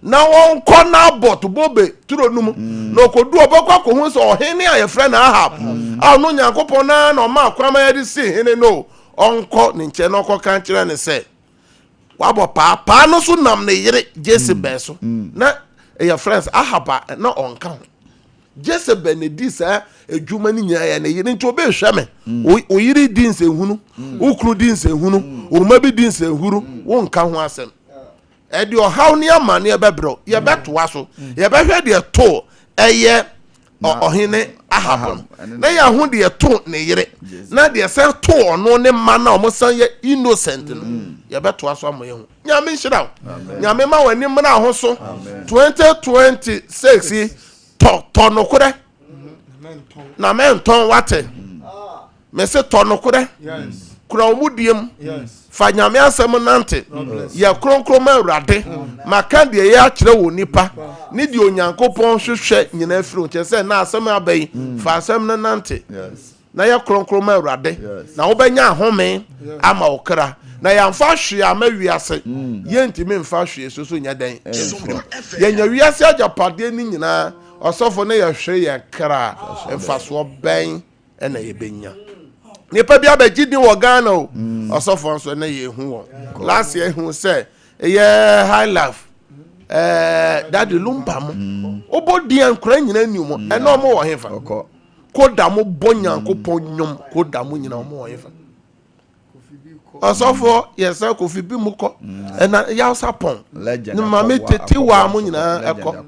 na ɔnkɔ Nabot bobe turo no mu. Na ɔkɔdu ɔbɛkɔ akɔhu sɛ ɔhene a yɛfrɛ no Ahab a ɔno Onyankopɔn naa na ɔma akwan ma yɛde sii hene no, ɔnkɔ ne nkyɛn na ɔkɔka nkyerɛ ne sɛ wabɔ paa. Paa no so nam ne yere Jezebel so. Na ɛyɛ friends Ahab a na ɔnka ho. Jezebel na di saa adwuma no nyinaa yɛ ne yere nti obɛhwɛ me. Wo yere di nsɛnhunu, wo kunu di nsɛnhunu, wo mma bi di nsɛnhuru, wonka ho asɛm. Ɛde ɔhaw ne amanneɛ bɛbrɛ. Yɛbɛtoa so. Yɛbɛhwɛ deɛ to ɛyɛ ɔhene Ahab no, na yɛaho deɛ to ne yere, na deɛ sɛ to ɔno ne mma na ɔmo san yɛ innocent no. Yɛbɛtoa so ama yɛhu. Nyame nhyira wo. Nyame ma w'ani mmra ho so. 2026 yi tɔ tɔ nokorɛ na mɛntɔn wate. Mese tɔ nokorɛ, kura wo mudie mu, fa Nyame asɛm nante, yɛ kronkron ma Awurade. Maka deɛ yɛ akyerɛ wɔ nipa ne deɛ Onyankopɔn hwehwɛ nyinaa firi wo nkyɛn sɛ na asɛm aba yi, fa asɛm no nante na yɛ kronkron ma Awurade, na wobɛnya ahome ama wo kra. Na yɛamfa hwee ama wiase, yɛntumi mfa hwee so so nyɛ dɛn mfirim. Yɛnya wiase agyapadeɛ no nyinaa, ɔsɔfo, ne yɛhwere yɛn kra, mfasoɔ bɛn ɛna yɛbɛnya? Nipa bi abɛgye din wɔ Ghana o, ɔsɔfoɔ nso ɛna yɛhu wɔn. Last year hu sɛ ɛyɛ high life Daddy Lumba mo wobɔ din a nkora nyina ni mu, ɛna ɔmo wɔ hefa? Koda mo bɔ Nyankopɔn nnwom, koda mo nyina ɔmo wɔ hefa? Ɔsɔfoɔ yɛsɛ kofi bi mu kɔ ɛna yawsa pɔn ne maame tete waa mo nyinaa ɛkɔ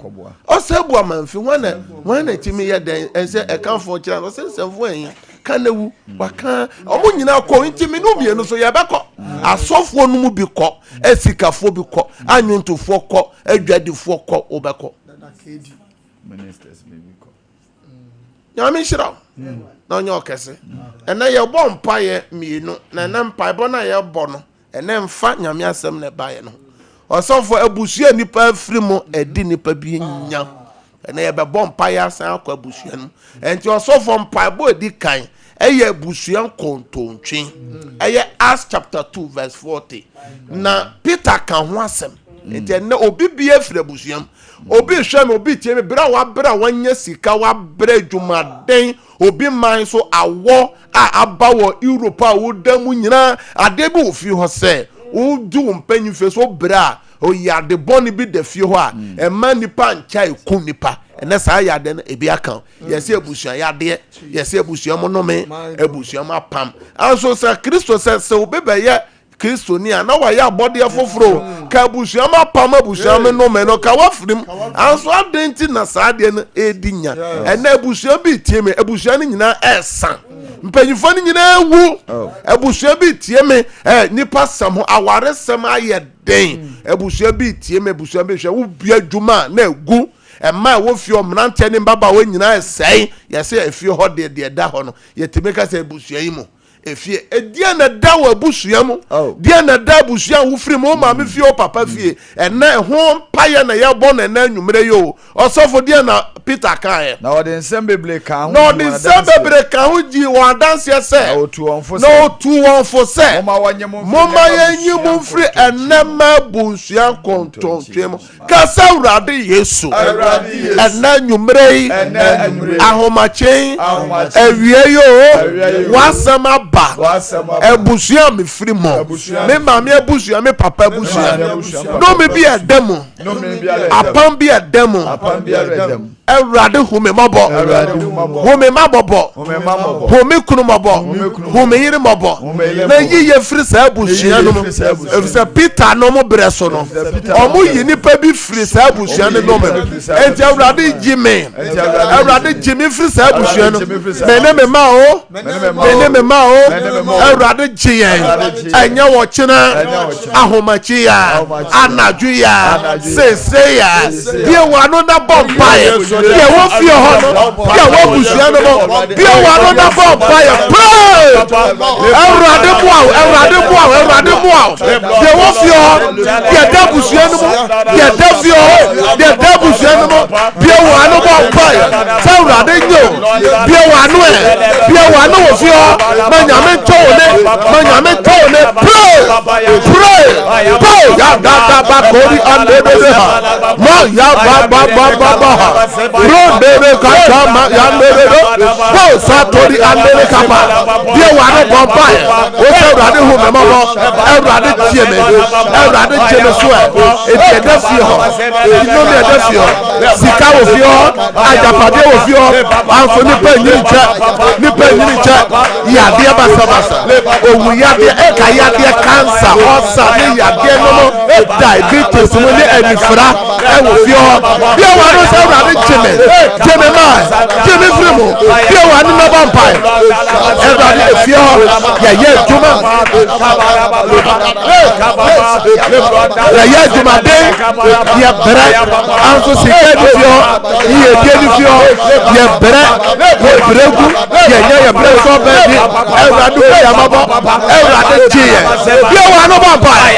ɔsɛ bu amanfi wɔn na wɔn na etimi yɛ dɛn ɛsɛ ɛkanfoɔ kyerɛ no ɔsɛ nsɛmfoɔ ɛyin ka na wu waka ɔmo nyinaa kɔ nti mi nu mmienu so yɛbɛkɔ asɔfoɔ no mu bi kɔ esikafoɔ bi kɔ anwontofoɔ kɔ adwadifoɔ kɔ wobɛkɔ. Nyame nhyira wo na ɔnyɛ ɔkɛse. Ɛnɛ yɛbɔ mpaeɛ mmienu na ɛnɛ mpaebɔ no a yɛbɔ no ɛnɛ mfa Nyame asɛm na ɛbaeɛ no. Ɔsɔfo abusua nipa afiri mu ɛdi nipa bi nya. Ɛnɛ yɛbɛbɔ mpaeɛ asan akɔ abusua no mu. Ɛnti ɔsɔfo mpaebɔ edi kan ɛyɛ abusua nkontontwe. Ɛyɛ Acts chapter 2 verse 40. Na Peter ka ho asɛm. Nti ɛnɛ obi bia firi abusua mu. Obi rehwɛ me, obi retie me, berɛ a wabrɛ a wanya sika, wabrɛ adwumaden, obi man so awɔ a aba wɔ Europe a woda mu nyinaa, adeɛ bi wɔ fie hɔ sɛ wodi wo mpanyin fie so wobrɛ a oyi ade bɔne bi da fie hɔ a ɛma nipa nkyɛ ekum nipa. Ɛnɛ saa yadeɛ no ebi aka yɛsɛ abusua yadeɛ, yɛsɛ abusua mu nome, abusua mu apam. Anso sɛ Kristo sɛ sɛ obi bɛyɛ Kristoni a na wayɛ abɔdeɛ foforɔ o, ka abusua mu apam abusua mu nnome no ka wafiri mu. Anso adɛn nti na saa adeɛ no ɛredi nya? Ɛnɛ abusua bi tie me, abusua no nyinaa ɛresa. Mpanyinfoɔ no nyinaa awu. Oh. Abusua bi tie me, ɛ nipa sɛm ho awaresɛm ayɛ den. Abusua bi tie me, abusua bi hwɛ wo bia adwuma a na egu. Ɛma ɛwɔ fie hɔ mmeranteɛ ne mmabaawa nyinaa ɛsɛe. Yɛsɛ efie hɔ deɛ deɛ ɛda hɔ no yɛtumi ka sɛ abusua yi mu. Efie. Ɛdeɛn na ɛda wɔ abusua mu? Oh. Deɛn na ɛda abusua a wofiri mu? Wo maame fie, wo papa fie. Ɛnɛ ɛho mpaeɛ na yɛbɔ no ɛnɛ anwummerɛ yi o. Ɔsɔfo deɛn na Peter kaeɛ? Na ɔde nsɛm bebree kaa ho Na ɔde nsɛm bebree kaa ho gyii wɔn adanseɛ sɛ. Na ɔtuu wɔn fo sɛ. Na ɔtuu wɔn fo sɛ. Momma wɔnyi mo mfiri Momma yɛnyi mo mfiri ɛnnɛ mma abusua nkontontwe mu. Ka sɛ, Awurade Yesu, ɛnnɛ anwummerɛ yi, ahomakye yi, awia yi o, w'asɛm aba, abusua a mefiri mu, me maame abusua, me papa abusua, nnome bi a ɛda mu, apam bi a ɛda mu, Awurade hu me mmɔbɔ. Hu me mma mmɔbɔ. Hu me kunu mmɔbɔ. Hu me yere mmɔbɔ. Na yi yɛ firi saa abusua no mu. Efisɛ Peter no mo brɛ so no, wɔn yi nipa bi firi saa abusua no nom mu. Enti Awurade yi me. Awurade gye me firi saa abusua no. Me ne me mma o. Me ne me mma o. Awurade gye yɛn. Ɛnyɛ wɔ kyena. Ahomakye ya, anadwo ya, seesei ya. Bue w'ano na bɔ mpaeɛ. Deɛ wɔ fie hɔ no, deɛ wɔ abusua no mu, bue w'ano na bɔ mpaeɛ. Pray! Awurade boa wo, Awurade boa wo, Awurade boa wo. Deɛ wɔ fie hɔ, deɛ da abusua no mu, deɛ da fie hɔ, deɛ da abusua no mu, bue w'ano bɔ mpaeɛ. Sɛ Awurade nye o, bue w'ano ɛ, bue w'ano wɔ fie hɔ, ma Nyame ntɔ wo ne, ma Nyame ntɔ wo ne. Pray! Pray! Pray! Ya da da ba kori ande de de ha. Ma ya ba ba ba ba ba ha. Ro de de ka cha ma ya de de de. Bo sa tori ande de ka ba. Bie w'ano bɔ mpaeɛ. Wo sɛ Awurade hu me mmɔbɔ. Awurade tie me. Awurade gye me so ɛ. Eti ɛda fie hɔ. Nnome ɛda fie hɔ. Sika wɔ fie hɔ. Agyapadeɛ wɔ fie hɔ. Anso nipa nyini nkyɛ. Nipa nyini nkyɛ. Yadeɛ basabasa. Owu yadeɛ, ɛka yadeɛ, kansa, ɔsa ne yadeɛ no no diabetes mu ne anifira ɛwɔ fie hɔ. Bie w'ano sɛ Awurade gye me, gye me maa, gye me firi mu. Bie w'ano na bɔ mpae. Awurade efie hɔ yɛyɛ adwuma. Yɛyɛ adwumaden, yɛbrɛ, anso sika ni fie hɔ, yiyedie ni fie hɔ, yɛbrɛ, yɛbrɛ gu, yɛnyɛ yɛbrɛ sɔ baabi. Awurade hu yɛn mmɔbɔ, Awurade gye yɛn. Bie w'ano bɔ mpae.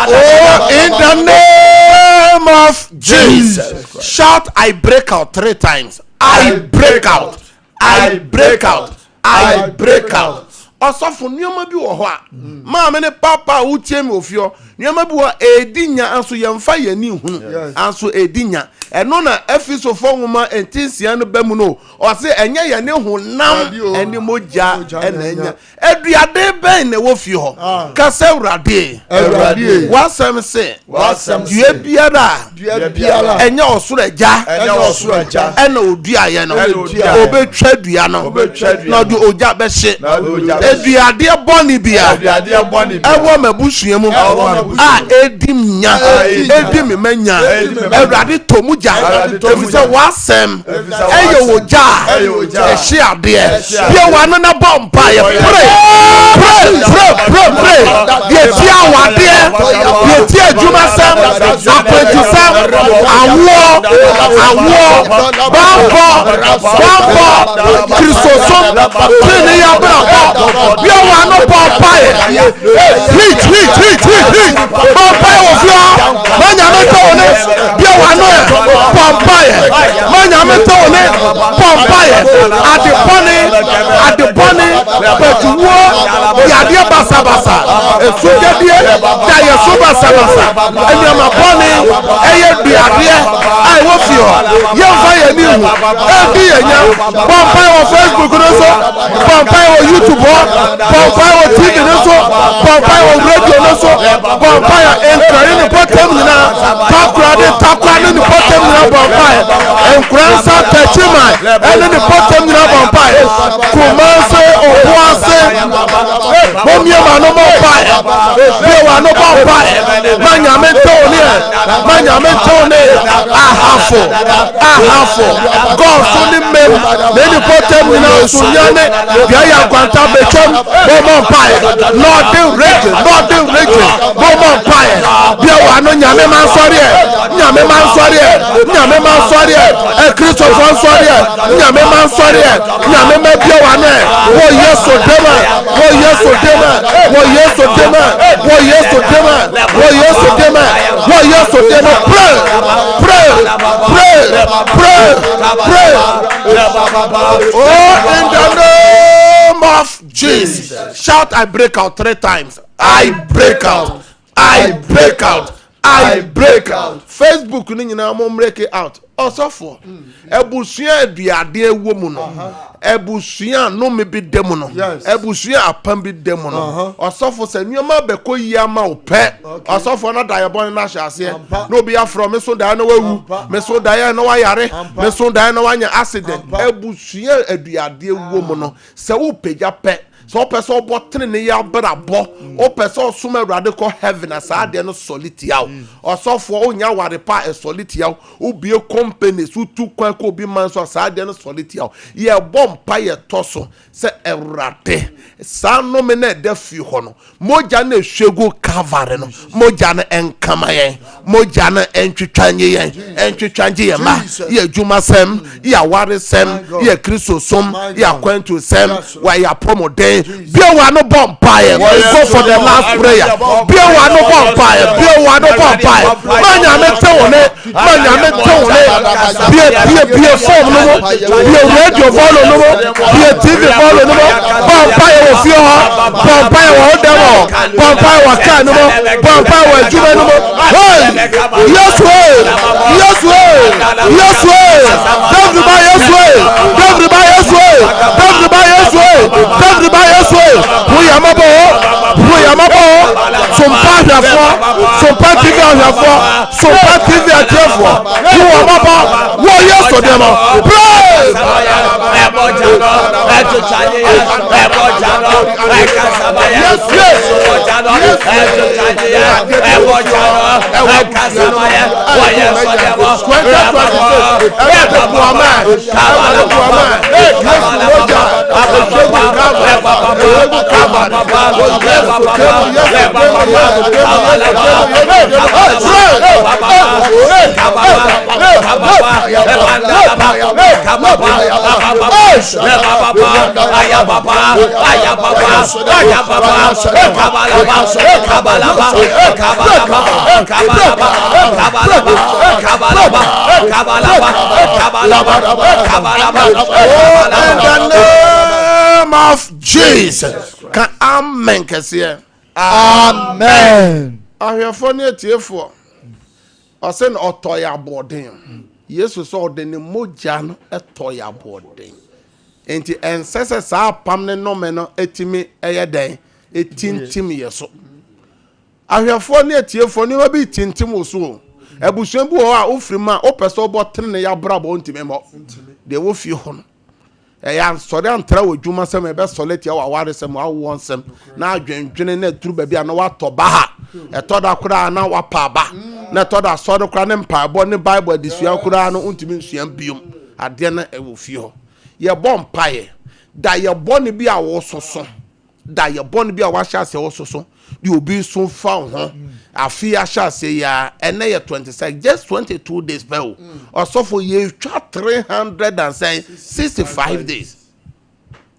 Oh, in the name of Jesus. Shout, I break out three times. I break out. I break out. I break out. Ɔsɔfo nneɛma bi wɔ hɔ a maame ne papa a wotie mi ofie hɔ nneɛma bi wɔ edi nya nso yɛmfa yɛn ani hunu nso edi nya ɛno na Efesofo nwoma nti nsia no bɛ mu no ɔse ɛnyɛ yɛn ne honam ɛne mogya ɛna anya Aduade bɛn na ɛwɔ fie hɔ? Ah. Ka sɛ Awurade. Awurade. W'asɛm se. W'asɛm se. Dua biara. Dua biara. Ɛnyɛ ɔsoro agya. Ɛnyɛ ɔsoro agya. Ɛna oduaeɛ no. Ɛna oduaeɛ. Obetwa dua no. Obetwa dua Na ɔde ogya bɛhye. Na ɔde ogya bɛhye. Aduadeɛ bɔne bia. Aduadeɛ bɔne bia. Ɛwɔ m'abusua mu. Ɛwɔ m'abusua A edi me nya. A edi nya. Edi me ma nya. Edi me ma nya. Awurade tɔ mu gya. Awurade tɔ mu Efisɛ gya. w'asɛm. Efisɛ Ɛyɛ w'asɛm. ogya a. Ɛyɛ ogya a. Ɛhye adeɛ. Ɛhye adeɛ. Bue w'ano na bɔ mpaeɛ. Pray, pray, pray, pray, pray. Deɛ tia awadeɛ, deɛ tia adwumasɛm, akwantusɛm, awoɔ, awoɔ, bammɔ, bammɔ, Kristosom, tenenee abrabɔ. Bue w'ano bɔ mpaeɛ. Preach, preach, preach, preach, preach. Bɔ mpaeɛ wɔ fie hɔ. Ma Nyame nte wo nne. Bue w'ano ɛ, bɔ mpaeɛ. Ma Nyame nte wo nne. Bɔ mpaeɛ. Ade bɔne, ade bɔne, patuwuo, yadeɛ basabasa, esugyadeɛ, daeɛso basabasa, nneɛma bɔne, ɛyɛ duadeɛ a ɛwɔ fie hɔ. Yɛmfa yɛn ani nhu, ɛndi yɛn nya. Bɔ mpaeɛ wɔ Facebook no so, bɔ mpaeɛ wɔ YouTube hɔ, bɔ mpaeɛ wɔ TV no so, bɔ mpaeɛ wɔ radio no so, bɔ mpaeɛ nkran ne ne mpɔtam nyinaa, Takoradi, Takwa ne ne mpɔtam nyinaa bɔ mpaeɛ, Nkoransa, Techiman ɛne ne mpɔtam nyinaa bɔ mpaeɛ, Kumasi, Obuasi, mommie mo ano mmɔ mpaeɛ, bue w'ano bɔ mpaeɛ, ma Nyame nte wo ne ɛ, ma Nyame nte wo ne Ahafo, Ahafo, Gɔɔso ne Mmem, ne ne mpɔtam nyinaa, Sunyani, Beaeɛ Nkwanta, Betwam, mommɔ mpaeɛ, Northern Region, Northern Region, mommɔ mpaeɛ, bue w'ano, Nyame ma nsɔreɛ, Nyame ma nsɔreɛ, Nyame ma nsɔreɛ, Akristofoɔ nsɔreɛ, Nyame ma nsɔreɛ, Nyame ma bue w'ano ɛ, wɔ Yesu dim ɛ, wɔ Yesu dim ɛ, wɔ Yesu dim ɛ, wɔ Yesu dim ɛ, wɔ Yesu dim ɛ, wɔ Yesu dim ɛ, pray, pray, pray, pray, pray. Oh, in the name of Jesus. Shout, I break out three times. I break out. I break out. I break out. Facebook no nyinaa mo break it out. Ɔsɔfoɔ, abusua aduadeɛ wɔ mu no, abusua nnome bi da mu no, abusua apam bi da mu no. Ɔsɔfo sɛ nneɛma bɛkɔ yie ama wo pɛ, ɔsɔfoɔ no daeɛ bɔne no ahyɛ aseɛ na obi afrɛ me so daeɛ na wawu, me so daeɛ na wayare, me so daeɛ na wanya accident. Abusua aduadeɛ wɔ mu no, sɛ wopagya pɛ, Sɛ wopɛ sɛ ɔbɔ tenenee abrabɔ, wopɛ sɛ ɔsom Awurade kɔ heaven a, saa adeɛ no sɔle tia wo. Ɔsɔfoɔ, wonya aware pa a, ɛsɔle tia wo. Wobue companies, wotu kwan kɔ obi man so a, saa adeɛ no sɔle tia wo. Yɛbɔ mpaeɛ tɔ so sɛ, Awurade, saa nnome no a ɛda fie hɔ no, Mogya no a ɛhwie gu Calvary no, mogya no nkama yɛn, mogya no ntwitwa nye yɛn, ntwitwa ngye yɛn mma, yɛ adwumasɛm, yɛ awaresɛm, yɛ kristosom, yɛ akwantusɛm, wɔ yɛ apɔmuden. Bue w'ano bɔ mpaeɛ. Go for the last prayer. Bue w'ano bɔ mpaeɛ. Bue w'ano bɔ mpaeɛ. Ma Nyame nte wo ne. Ma Nyame nte wo ne. Bue bue bue phone no mu. Bue radio volume no mu. Bue TV volume no mu. Bɔ mpaeɛ wɔ fie hɔ. Bɔ mpaeɛ wɔ wo dɛm hɔ. Bɔ mpaeɛ wɔ kaa no mu. Bɔ mpaeɛ wɔ adwuma no mu. Hey! Yesu ee! Yesu ee! Yesu ee! David ba Yesu ee! David ba Yesu ee! David ba Yesu ee! David ba Yesu ee! Hu yɛn mmɔbɔ o! Hu yɛn mmɔbɔ o! Sompa ahwɛfoɔ, Sompa TV ahwɛfoɔ, Sompa TV atiefoɔ, hu wɔn mmɔbɔ wɔ Yesu din mu. Pray! Yes, yes. Oh, in the name of Jesus. Ka amen kɛseɛ. Amen. Ahwɛfoɔ ne atiefoɔ, ɔsɛ na ɔtɔ yɛ aboɔden. Yesu sɛ ɔde ne mogya no tɔ yɛ aboɔden. Nti ɛnsɛ sɛ saa apam ne nnome no ɛtumi ɛyɛ dɛn ɛtintim yɛ so. Ahwɛfoɔ ne atiefoɔ, nneɛma bi tintim wo so o. Abusua bi wɔ hɔ a wofiri mu a wopɛ sɛ wobɔ tenene yɛ abrabɔ wontumi mmɔ. Deɛ ɛwɔ fie hɔ no, ɛyɛ ansɔre antra wɔ adwuma sɛm, ɛbɛsɔre atia wɔ awaresɛm, w'awoɔ nsɛm, na adwendwene na aduru baabi a na watɔ ba ha. Ɛtɔ da koraa na wapa aba, na ɛtɔ da asɔre koraa ne mpaebɔ ne Bible adesua koraa no wontumi nsua biom. Adeɛ no ɛwɔ fie hɔ. Yɛbɔ mpaeɛ da yɛ bɔne bi a wososo, da yɛ bɔne bi a wahyɛ aseɛ wososo, deɛ obi nso fa wo ho. Afe ahyɛ aseɛ yi a, ɛnɛ yɛ 26, just 22 days pɛ o. Ɔsɔfo yɛtwa 365 days.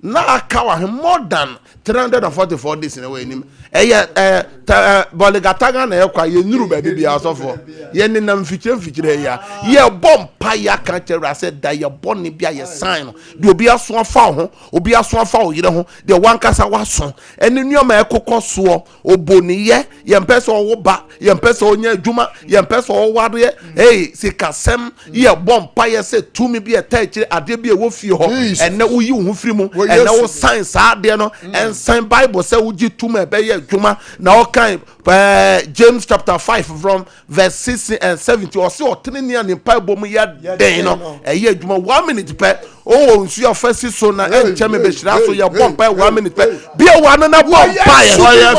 Na aka wɔ he more than 344 days na ɛwɔ anim. Ɛyɛ ɛɛ ɛɛ bɔlegataga na ɛkɔ a yɛnnuru baabi biara ɔsɔfo. Yɛnenam mfikyire mfikyire yi a yɛbɔ mpa yɛ aka kyerɛ wura sɛ da yɛ bɔne bi a yɛsan no deɛ obi aso afa wo ho, obi aso afa wo yere ho, deɛ wankasa waso ɛne nneɛma a ɛkokɔ soɔ, oboniyɛ, yɛmpɛ sɛ ɔwo ba, yɛmpɛ sɛ ɔnya adwuma, yɛmpɛ sɛ ɔwareɛ, ee sikasɛm, yɛbɔ mpa yɛ sɛ tumi bi ɛta akyire adeɛ bi a ɛwɔ fie hɔ, ɛnɛ woyi wo ho firi mu, ɛnɛ wo san saa adeɛ no, ɛnsan Bible sɛ wogye tum a ɛbɛyɛ adwuma na ɔkan ɛɛ James chapter 5 from verse 16 and 17, ɔse ɔtenene a ne mpaebɔ mu yɛ den no ɛyɛ adwuma. 1 minute pɛ ɔwɔ nsuo afa si so na ɛnkyɛ me bɛhyira so. Yɛbɔ mpae 1 minute pɛ bia wa no na bɔ mpaeɛ.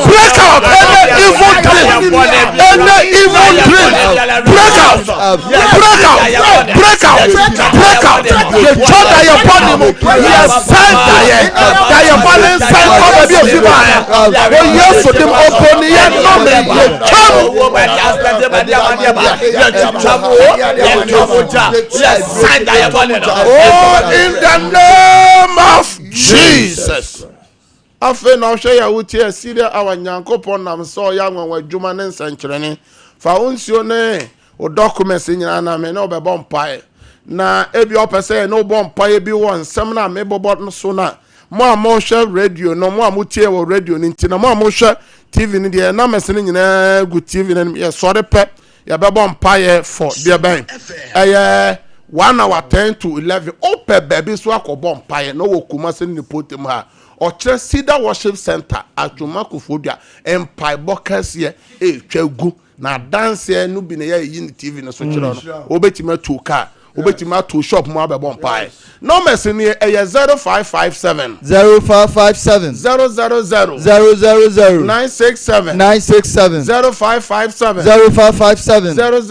Break out any evil dream, any evil dream, break out, break out, break out, break out. Yɛtwa da yɛ bɔ ne mu, yɛsan da yɛ da yɛ bɔ ne nsan kɔ baabi a ofi baeɛ wɔ Yesu dim. Ɔbɔniyɛ nnome yɛtwa mu. Oh, in the name of Jesus. Afei na ɔhwɛ yɛ a wotie Asiria awa Nyankopɔn nam sɛ ɔyɛ anwanwa adwuma ne nsɛnkyerɛnne. Fa wo nsuo ne wo documents nyinaa na me ne wobɛbɔ mpae. Na ebi ɔpɛ sɛ ne wobɔ mpae bi wɔ nsɛm no a mebobɔ no so no a, mo a mohwɛ radio no, mo a motie wɔ radio no nti na mo a mohwɛ TV no deɛ, numbers no nyinaa gu TV no anim. Yɛsɔre pɛ, yɛbɛbɔ mpaeɛ for deɛ bɛn ɛyɛ 1 hour 10 to 11. Wopɛ baabi so akɔbɔ mpaeɛ na wɔ Kumase ne ne potem ha, ɔkyerɛ Cedar Worship Center, Atwoma Koforidua, mpaebɔ kɛseɛ ɛretwa gu na adanseɛ no bi na yɛyi ne TV no so kyerɛ no. Wobɛtumi atu kaa, wobɛtumi ato shop mu abɛbɔ mpaeɛ. Numbers ni ɛyɛ 0557 0557 000 000 967 967 0557 0557 000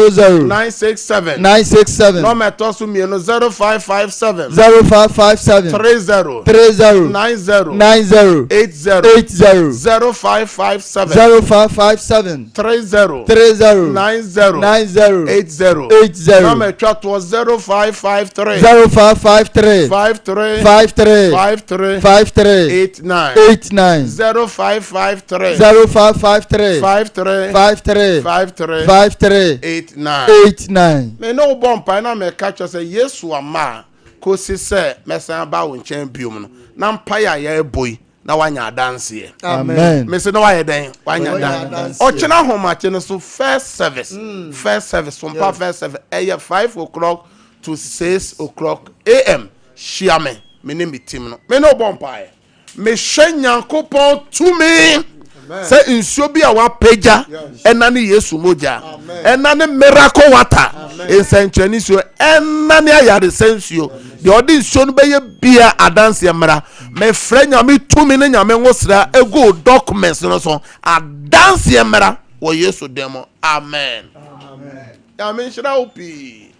000 967. 967. Nɔmba ɛtɔ so mmienu, 0557 0557 30 30 90 90 80 80. 0557 0557 30 30 90 90 80. 80. Nɔmba ɛtwa toɔ, 0553 0553 53 53 53 53 89 89. 0553 0553 53 53 53 53 89. 89. Me ne wo bɔ mpae na meka kyerɛ sɛ Yesu ama a kɔsi sɛ mɛsan aba wo nkyɛn biom no, na mpae a yɛrebɔ yi na wanya adanseɛ. Amen. Mese na wayɛ dɛn? Wanya adanseɛ. Ɔkyena ahomakye no so first service, first service sompa, first service ɛyɛ 5 o'clock to 6 o'clock am. Hyia me, me ne me team no, me ne wo bɔ mpaeɛ. Mehwɛ Nyankopɔn tumi sɛ nsuo bi a wapagya ɛna ne Yesu mogya, ɛna ne miracle water, nsɛnkyerɛnne nsuo, ɛna ne ayaresa nsuo. Deɛ ɔde nsuo no bɛyɛ bia adanseɛ mmara. Mefrɛ Nyame tumi ne Nyame ngosra egu wo documents no so. Adanseɛ mmra wɔ Yesu din mu. Amen. Nyame nhyira wo pii.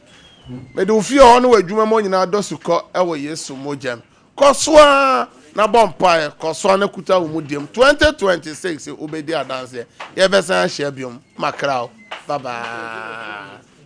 Mede wo fie hɔ ne w'adwuma mu nyinaa dɔ sukɔ wɔ Yesu mogya mu. Kɔ so ara na bɔ mpaeɛ, kɔ so ara na kuta wo mudie mu. 2026 wobɛdi adanseɛ. Yɛbɛsan ahyia biom. Makra wo. Bye bye.